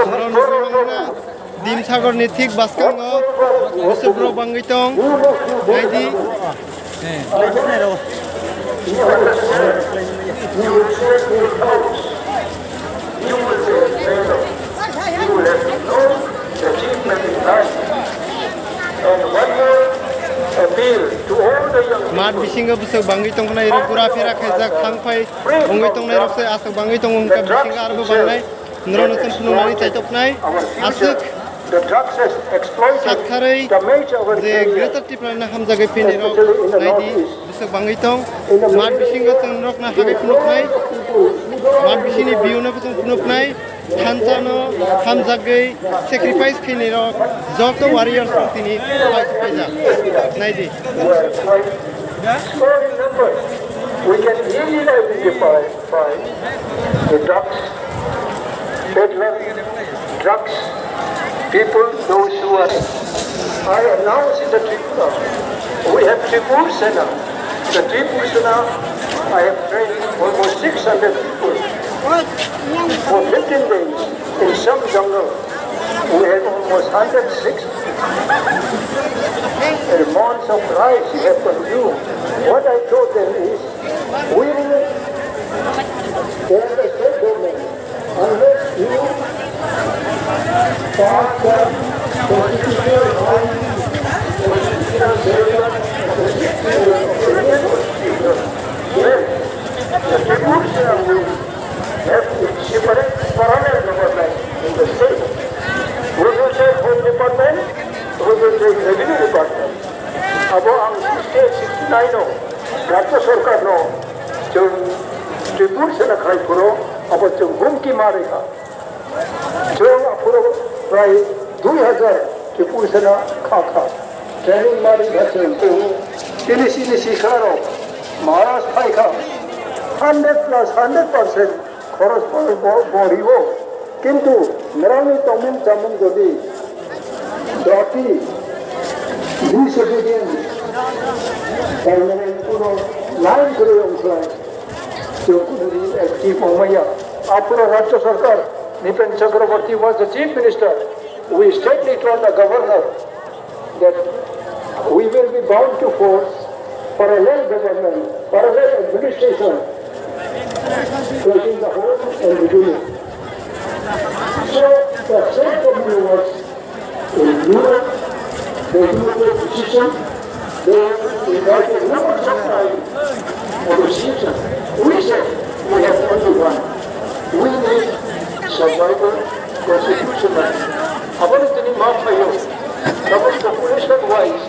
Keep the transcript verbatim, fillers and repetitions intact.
Oro nukwi mangkha Dimsagor ni thik bwskango bwswk borok bangwi tong. Naidi. Mat bisingo bwswk bangwi tongkhnai rok gura phera khaijak thang phai wngwi tongnai rok se aswk bangwi tongo hwnkha bisingo arbo bangnai. Norokno chwng phunuknani chaitoknai aswk satharwi je Greater Tipraland hamjagwi phinirok naidi bwswk bangwi tong. Mat bisingo chwng norokno hagwi phunuknai, mat bisingni view no chwng phunuknai, thansa no hamjagwi sacrifice khainirok joto warriors rok tini pai paijak. Naidi. Small in number, we can easily identify by the drugs, peddler, drugs, people, those who are. I announced in the Tripura, we have Tripur Sena. The Tripur Sena, I have trained almost six hundred people for fifteen days in some jungle. We had almost hundred sixty. And months of rice we have consumed. What I told them is, we will, they are the state government, unless you pass the constitutional right, constitutional safeguard, yes, the Tripura will have separate parallel government in the state. We will say home department, we will say revenue department. Abo ang sixty-eight sixty-nine o Rajya Sarkar no chwng Tripura Sena khai phuru abo chwng humki ma rikha. Chwng aphuru prai dui hajar Tripura Sena kha kha. Training ma rikha chwng. Tini sini sikla rok Maharaj phai kha. Hundred plus hundred percent. Khoros bo, bo, bo riwo. Kintu norokni tongmung chamung jodi doti disobedience, permanent kuno line kwrwi wngkhlai, chwng kuno active wngmaya. Aphuru Rajya Sarkar, Nipen Chakraborty was the Chief Minister. We straightly told the governor, that we will be bound to force parallel government, parallel administration, taking the whole and revealing. So the state government was in Europe, they took a decision, they invited members of parliament for the decision. We said we have only one. We need survival constitutional. Aboni tini ma phaio, double population wise,